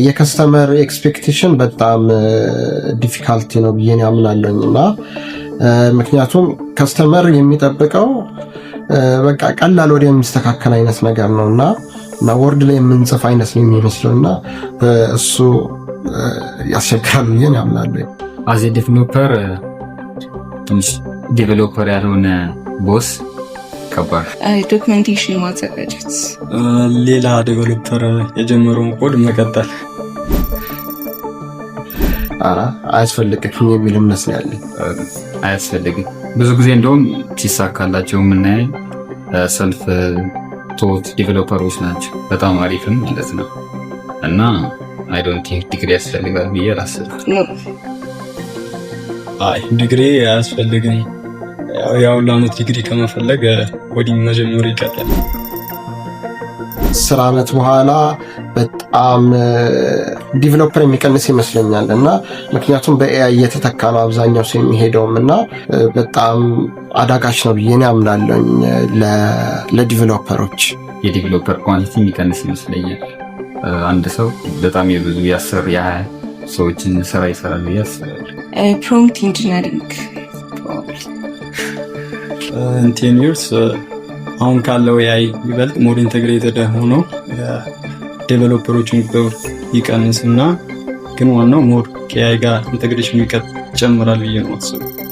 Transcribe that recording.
የ customer expectation በጣም difficulty ነው ብዬ አምናለሁኝ። እና ምክንያቱም customer የሚጠብቀው በቃ ቀላል ወደ የሚስተካከል አይነት ነገር ነው እና Word ላይ የምንጽፍ አይነት ነው የሚመስለው እና እሱ ያስቸግራል ብዬ አምናለሁ። As a developer ትንሽ developer ያልሆነ boss ከባድ። Documentation ማዘጋጀት። ሌላ developer የጀመረውን ኮድ መቀጠል። ኧረ አያስፈልግም የሚል እምነት ነው ያለኝ። አያስፈልግም። ብዙ ጊዜ እንደውም ሲሳካላቸው የምናየው self taught developer ኦች ናቸው። በጣም አሪፍም ማለት ነው። እና I don't think ዲግሪ ያስፈልጋል ብዬ አላስብም። አይ፣ ዲግሪ አያስፈልግም። ያው ለአመት ዲግሪ ከመፈለግ coding መጀመሩ ይቀላል። 10 ዓመት በኋላ በጣም developer የሚቀንስ ይመስለኛል። እና ምክንያቱም በ AI እየተተካ ነው አብዛኛው ሰው የሚሄደውም እና በጣም አዳጋች ነው ብዬ አምናለሁኝ ለ developer ኦች። የ developer quantity የሚቀንስ ይመስለኛል። አንድ ሰው በጣም የብዙ የ10 የ20 ሰዎችን ስራ ይሰራል ብዬ አስባለሁ። Prompt engineering። 10 years አሁን ካለው AI ይበልጥ more integrated ሆኖ developer ኦችን ቁጥር ይቀንስና ግን ዋናው more ከ AI ጋር integration ይጨምራል ብዬ ነው የማስበው።